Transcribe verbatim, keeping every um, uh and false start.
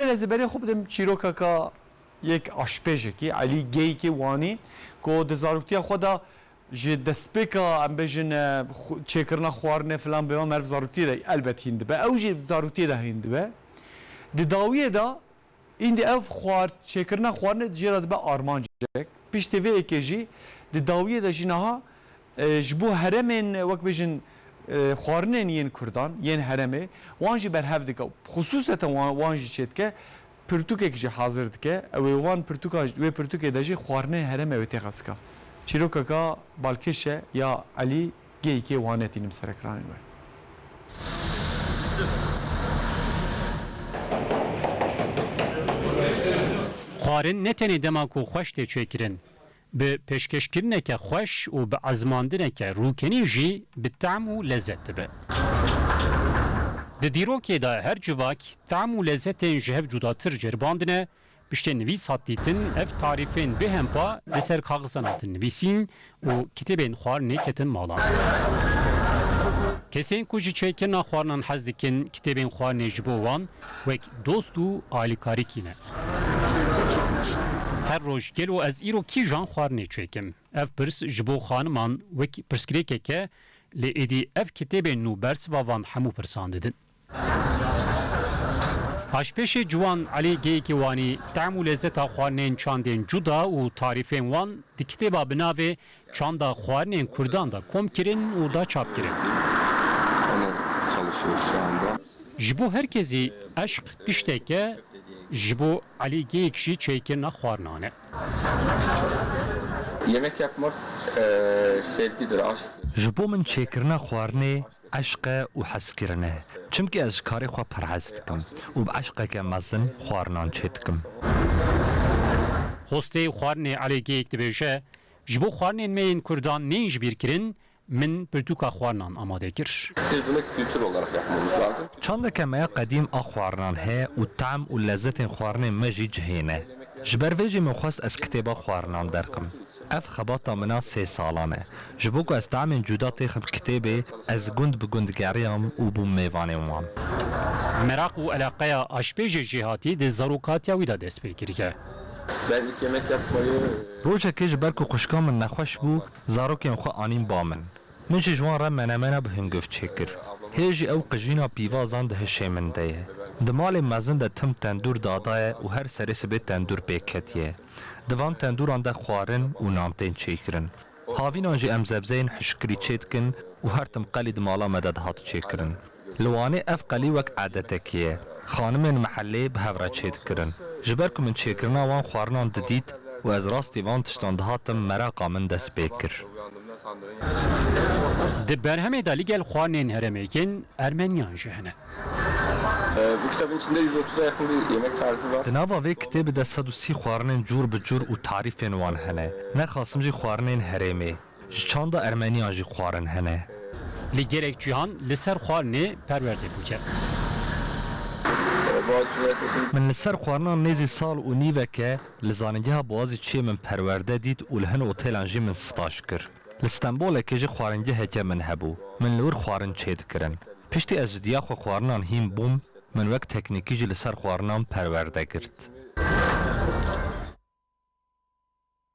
ez ê berê xwe bidim çîrokeka yek aşpêjekî, Elî Geyikê Wanî, ku di zaroktiya xwe de ji destpêka, em bêjin, e, xu-, çêkirina xwarinê filan bêvan meriv zaroktiyê de elbet hîn dibe. Ew jî zaroktiyê de hîn dibe. Di dawiyê de Îndî ev xwar, çêkirina xwarinê jê re dibe armancek. Piştî vê yekê jî di dawiyê de jî niha, e, ji bo herêmên, wek bêjin, e, xwarinên yên Kurdan, yên herêmê, wan jî berhev dike. Xisûseten wan, wan jî çêdike, pirtûkek jî hazir dike. Ew ê wan pirtûka, wê pirtûkê de jî xwarinên herêmê wê têxe sika. Çîrokeka balkêş e ya Elî Geyikê Wanê tînim ser ekranên we. Xwarin ne tenê dema ku xweş tê çêkirin, bi pêşkêşkirineke xweş û bi ezmandineke rûkenî jî bi tehm û lezet dibe. Di dîrokê de her civak tehm û lezetên ji hev cudatir ceribandine, piştê nivîs hat dîtin, ev tarîfên bêhempa li ser kaxizan hatin nivîsîn û kitêbên xwarinê ketin malan. Kesên ku ji çêkirina xwarinan hez dikin, kitêbên xwarinê ji bo wan wek dost û alîkarîkî ne. Her roj gelo ez îro kîjan xwarinê çêkim? Ev pirs ji bo xaniman wek pirsgirêkek e, lê êdî ev kitêbên nû bersiva van hemû pirsan didin. Aşpêşê ciwan Elî Geyikê Wanî tehm û lezeta xwarinên çandên cuda û tarîfên wan di kitêba bi navê Çanda Xwarinên Kurdan de kom kirin û da çap kirin. Onu çalışıyoruz şu anda. Ji bo her kesî eşq tiştek e, ji bo Elî Geyik jî çêkirina xwarinan e. Yemek yapmak, e, sevgidir, aşktır. Ji bo min çêkirina xwarinê eşq e û hezkirin e. Çimkî ez ji karê xwe pir hez dikim û bi eşqeke mezin xwarinan çêdikim. Hostê xwarinê Elî Geyik dibêje, ji bo xwarinên me yên Kurdan nên ji bîr kirin, min pirtûka xwarinan amade kir. Biz bunu kültür olarak yapmamız lazım. Çandeke me ya qedîm a xwarinan heye û tehm û lezzetên xwarinên me jî cihê ne. Ji ber vê jî min xwest ez kitêba xwarinan derxim. Ev xebata min a sê salan e. Ji bo ku ez tehmên cuda têxim kitêbê, ez gund bi gund geriyam û bûm mêvanên wan. Meraq û eleqeya aşpêjê jêhatî di zarokatiya wî de dest pê kiriye. Ben ilk yemek yapmayı Rojekê ji ber ku xwişka min nexweş bû, zarokên xwe anîn ba min. Min jî ji wan re menemena bi hingov çêkir. Hê jî ew qijîna pîvazan di hişê min de ye. Di malê mezin de tim tendûr dadaye û her serê sibê tendûr pêk ketiye. Di van tendûran de xwarin û nan tên çêkirin. Havînan jî em zebzeyên hişkirî çêdikin û her tim qelî di mala me de dihat çêkirin. Li Wanê ev qelî wek edetekî ye. Xanimên mehellê bi hev re çêdikirin. Ji ber ku min çêkirina wan xwarinan didît û ez rastî van tiştan dihatim, meraqa min dest pê kir. Di berhemê de li gel xwarinên herêmê yên ermeniyan jî hene. Ee, bu kitabın içinde yüz otuza yakın bir yemek tarifi var. Di nava vê kitêbê de sed û sî xwarinên cûr bi cûr û tarîfên wan hene. Nexasim jî xwarinên herêmê. Ji çanda ermeniyan jî xwarin hene. Li gelek cihan li ser xwarinê perwerde bûye. Min li ser xwarinan nêzî sal û nîveke li Zanîngeha Boğazî çiyê min perwerde dît û li hin otêlan jî min staj kir. Li Stenbolekê jî xwaringeheke min hebû. Min li wir xwarin çêdikirin. Piştî ez ji diya xwe xwarinan hîn bûm, min wek teknîkî jî li ser xwarinan perwerde girt.